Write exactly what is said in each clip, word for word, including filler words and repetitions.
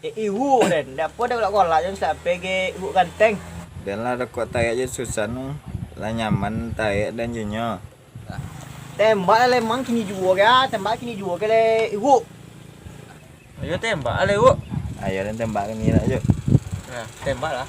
Eh, iwuk den, dek apo dek kolak-kolak jan sapai ge iwuk ganteng. Den lah rokok tayak jo Susan tu, lah nyaman tayak den jo nyo. Tembak lah lemang kini juo ge, ah, tembak kini juo ge le iwuk. Ayo tembak lah iwuk. Ayo den tembak kini lah jo. Nah, tembak lah.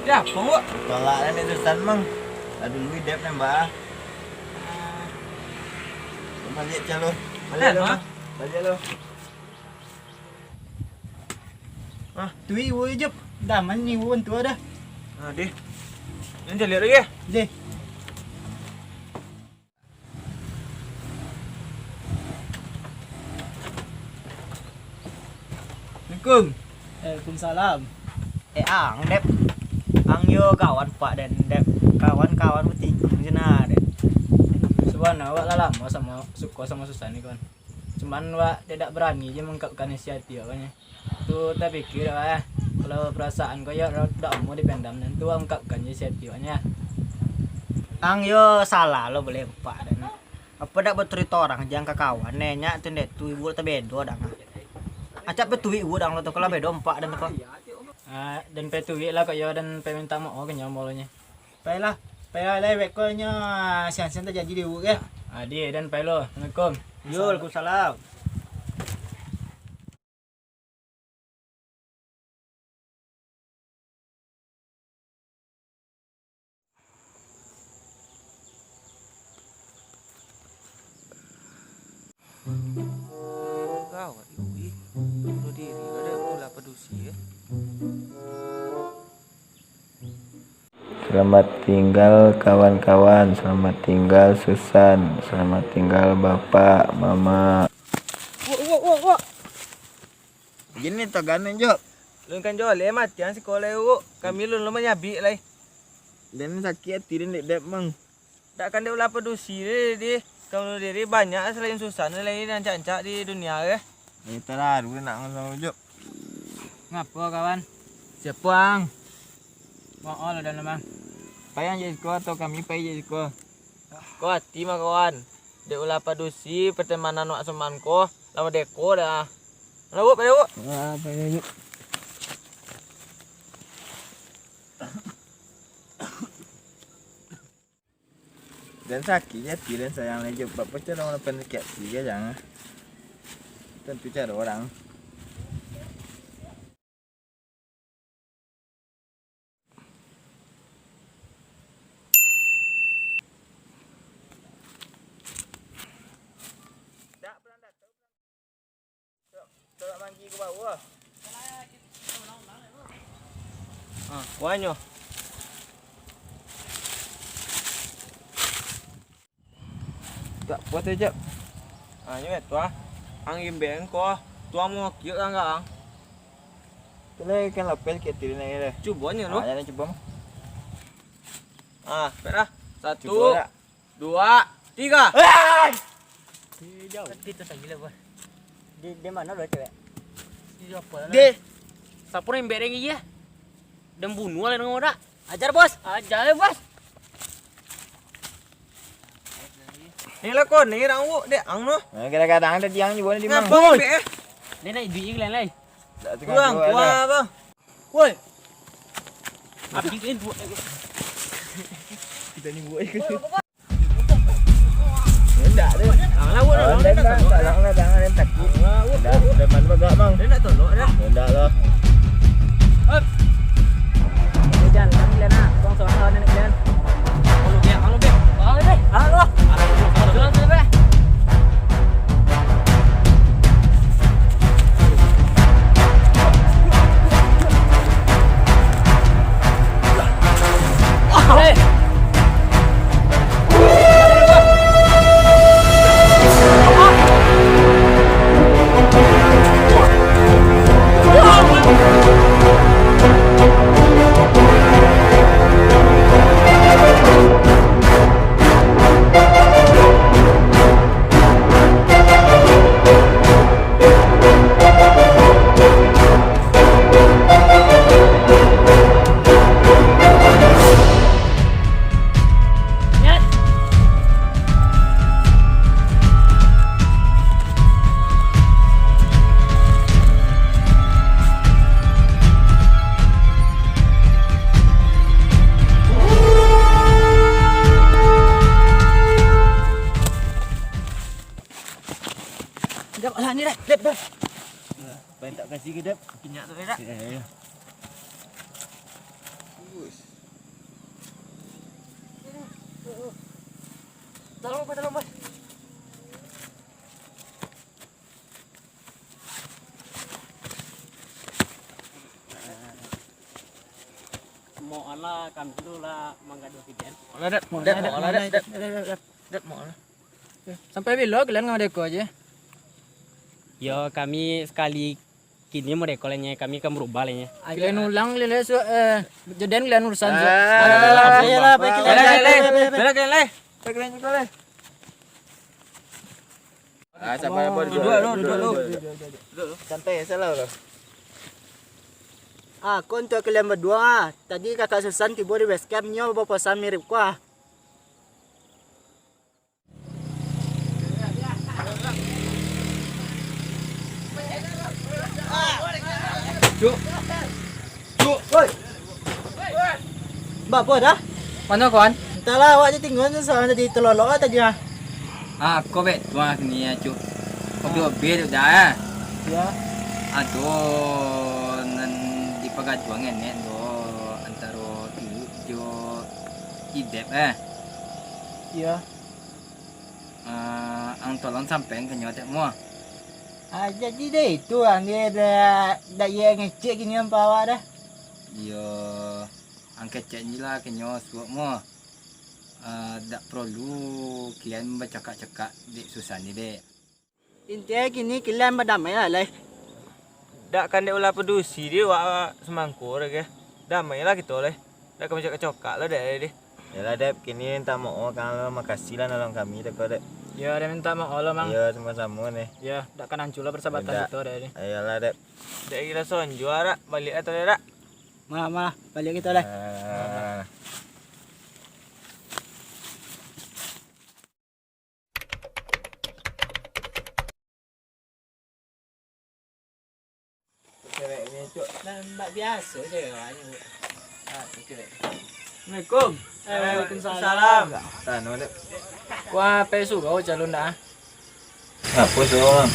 Ya, apo, Wak? Tolak lah ni Susan, Mang. Lah dulu idep nembak ah. Baliak calo. Baliak lo, Mang. Baliak lo. Ah, tu iwo je. Dah, mana ni iwo tu dah? Ah, deh. Nan caliak lagi, eh? Deh. Assalamualaikum. Waalaikumsalam. Eh, ang, Dep. Ang yo kawan Pak den, Dep. Kawan-kawan batikung se nah, Dep. Sabana awak lah lamo samo, suko samo Susan ni, kawan. Cuman awak dek dak barani je mangungkapkan isi ati awak nyo. Tu tapikir awak, eh. Kalau parasaan ko yo dak amuah dipendam, den tu awak ungkapkan je isi ati awak nyo. Ang yo salah lo buliah Pak den. Apo dak baturito urang jan ka kawan, eh, nyak tu ndek tu iwuk tabedo dang. Acak batuik iwuk dang lo tu, kalau bedo empak den tu ko. Ah, den pai tuik lah kok yo, den pai minta maoh ka nyo ambo lo nyo. Pailah, pailah lai, beko nyo, ah, siang-siang tajanji di iwuk, eh. Ah, di, den pai lo. Assalamualaikum. Yo, waalaikumsalam. Gawat yo, wih. Bunuh diri lah dek ulah padusi, eh. Selamat tinggal kawan-kawan, selamat tinggal Susan, selamat tinggal bapak, mama. Wak, wak, wak, wak. Gini taganan, Jok. Lun kan joleh matian sikola, Wak. Kami lun lo manyabik lai. Den sakik ati den dek Dep, Mang. Dak kan dek ulah padusi deh, deh. Ka bunuh diri banyak salain Susan lai nan rancak-rancak di dunia, eh. Eh, talalu nak ngomong, Jok. Ngapo, kawan? Siapo, Ang? Mo'o lo dalam, Ang. Pai ang je siko atau kami pai je siko? Ko ati mah, kawan. Dek ulah padusi, pertemanan wak saman ko, lah madeko dah. Lah, Wak, pai, Wak. Ah, pai, Jok. Den sakik je ati den sayang lai jo, bak pacah urang pandai sakik ati je, jan. Tantu caro urang. Ah, wah nyo. Tak puas tu, Jep. Ah, nyo tu ah. Ang imbek ko. Tu ang mau kiok ang, ang. Tu lah ikan lapel kecil ni lah. Cubo nyo lo. Ah, jangan cubo mah. Ah, pek dah. Satu, cubo dah. Dua, tiga. Hei! Di, di mana lo cewek? Di, siapa lah? Deh. Siapa yang bereng iya? Dan bunuh lah dengan orang. Ajar, Bos. Ajar, Bos. Ni lah kau ni rang wuk dek ang noh. Nah, kadang-kadang ada tiang juga ni, Mang. Ngapa, Bos? Ni nak duit iklan lai. Kurang, kurang apa? Woi. Habis kan buat. Kita ni buat. Indak tu. Ah, lawan lah, lawan lah, lawan lah, jangan takut. Indak, preman bagak, Mang. Dia nak tolong dah. Indak lah. Hop. Dia jalan, dia nak. Buang seorang lawan nenek dia. Kalau dia, kalau dia. Kalau dia. Halo. Halo, halo, halo. Dep, alah ni, Dep, Dep, Dep. Paling tak kasih ke, Dep? Minyak tu, Dep. Ya, ya, ya. Tolong, Bos, tolong, Bos. Mo alah, kami tu lah manggaduah pikiran. Alah, Dep, Dep, alah, Dep, Dep. Dep, mo alah. Sampai bilo kalian ngan merdeka aja? Yo, kami sekali kini merdeka lah nyo, kami akan berubah lah nyo. Kalian ulang lah, lah, su-, eh, jadian kalian urusan, su-, ah, alah, alah, alah, alah, alah, alah, alah, alah, alah, alah, alah, alah. Ah, sabar, sabar, duduk, duduk, duduk, duduk, duduk, duduk. Santai, salah lo. Ah, ko untuak kalian badua, ah. Tadi kakak Susan tibo di base camp, nyo bapasan mirip ko, ah. Cuk. Cuk. Woi. Baa dah? Mano, kawan? Antahlah, awak je tingga tu, salah jadi telolok lah tadi, ah. Ah, ko bek tuang sini, ya, Cuk. Kopi-kopi tu dah, eh. Ya. Aduh, nan di pagaduang enek tu, antaro Iuk jo Idep, eh. Ya. Ah, ang tolong sampaian ka nyo, Tek, muah. Ah, jadi deh itu, ang dia dah, dah iya ngecek kini ang bawa dah. Iyo, ang kecek ni lah ka nyo suok, muah. Ah, dak porlu kalian bacakak-cakak dek Susan ni, dek. Intinya kini kalian badamai lah, lai. Dak kan dek ulah padusi di wak semangko dek, eh. Damai lah kito, lai. Dak ka mancokak-cokak lah dek, dek. Yalah, Dep, kini mintak maoh kan lo, makasih lah nolong kami dek ko, Dep. Yo, Dep, mintak maoh lo, Mang. Yo, samo-samo nih. Yo, dak kan hancur lah persahabatan kito dek ni. Iyolah, Dep. Dek kiro sonjo, dak? Baliak atau dak? Malah, malah. Baliak kito, lai. Ah. Cewek ni, Cuk. Nampak biaso cewek awak ni, Bu. Ah, tu cewek. Assalamualaikum. Eh, waalaikumsalam. Tano, Dek. Wah, pai surau calon dah. Ngapo surau, Bang?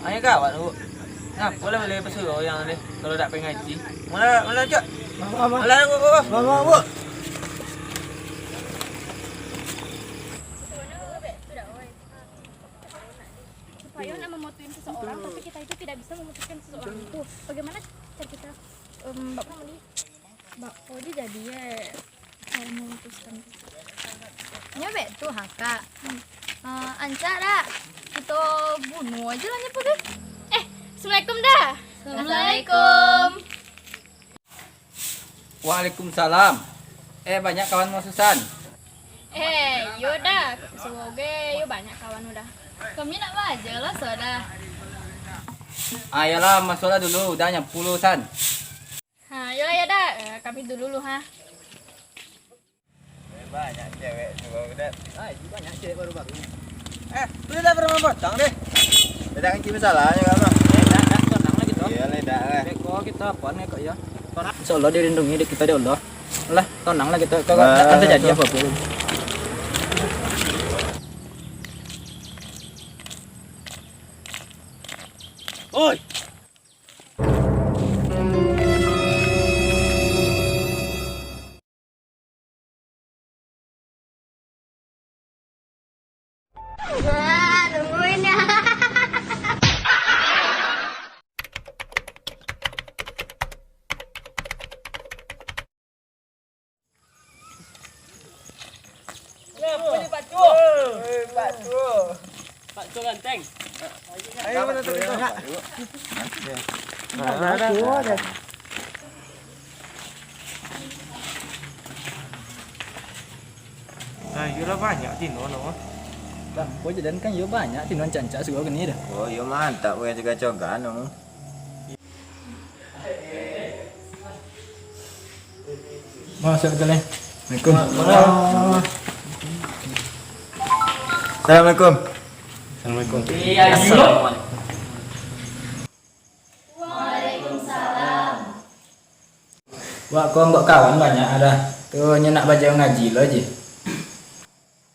Ayo gawat, Bu. Ngapo lah boleh pasuruau yang ni kalau dak pai ngaji? Mula, mula, Cuk. Mama, mama. Alah, Bu, Bu, Bu. Mama, Bu. Ayo nak memutusin seseorang, tapi kita itu tidak bisa memutuskan seseorang itu. Bagaimana cara kita, em, Bapak Meli? Bako di jadi ya, cara memutuskan. Nyo bek tu ha, Kak. Eh, ancak dak? Kito bunuh aja lah nyo, Pak. Eh, assalamualaikum dah. Assalamualaikum. Waalaikumsalam. Eh, banyak kawan masusan? Eh, iyo dah. Suruh ge, iyo banyak kawan udah. Kami nak belajar lah, sudah. Ayolah, masuklah dulu, udah nyampu lu, San. Ha, iyolah, iyo dah. Eh, kami dulu lu, ha. Banyak cewek tu, udah. Ah, iyo banyak cewek baru-baru. Eh, lu dah pernah potong deh? Tidak kan masalahnya, kan, Bang? Eh, dah, dah, tenang lagi tu. Iya, lah, dah, lah. Beko kita apa nih, kok, ya? Insya Allah dilindungi dek kita dek Allah. Lah, tenang lah kita. Kau, kau, tak akan terjadi apa-apa. Oi! Wah, tungguin ya. Kenapa ni, Pak Cuk? Pak Cuk. Pak Cuk ganteng. Ayo, mana tu? Nah, iyo lah banyak tino no. Lah, kau jalan kan iyo banyak tino cancak suka gini dah. Oh, iyo mantap, weh, coga-coga no. Masuk ke dalam. Assalamualaikum. Assalamualaikum. Assalamualaikum. Assalamualaikum. Waalaikumsalam. Wak, kau ambek kawan banyak dah. Tu nyo nak baca ngaji lo je.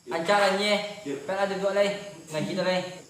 Ancak lah nye. Pek lah duduk lai. Ngaji tu lai.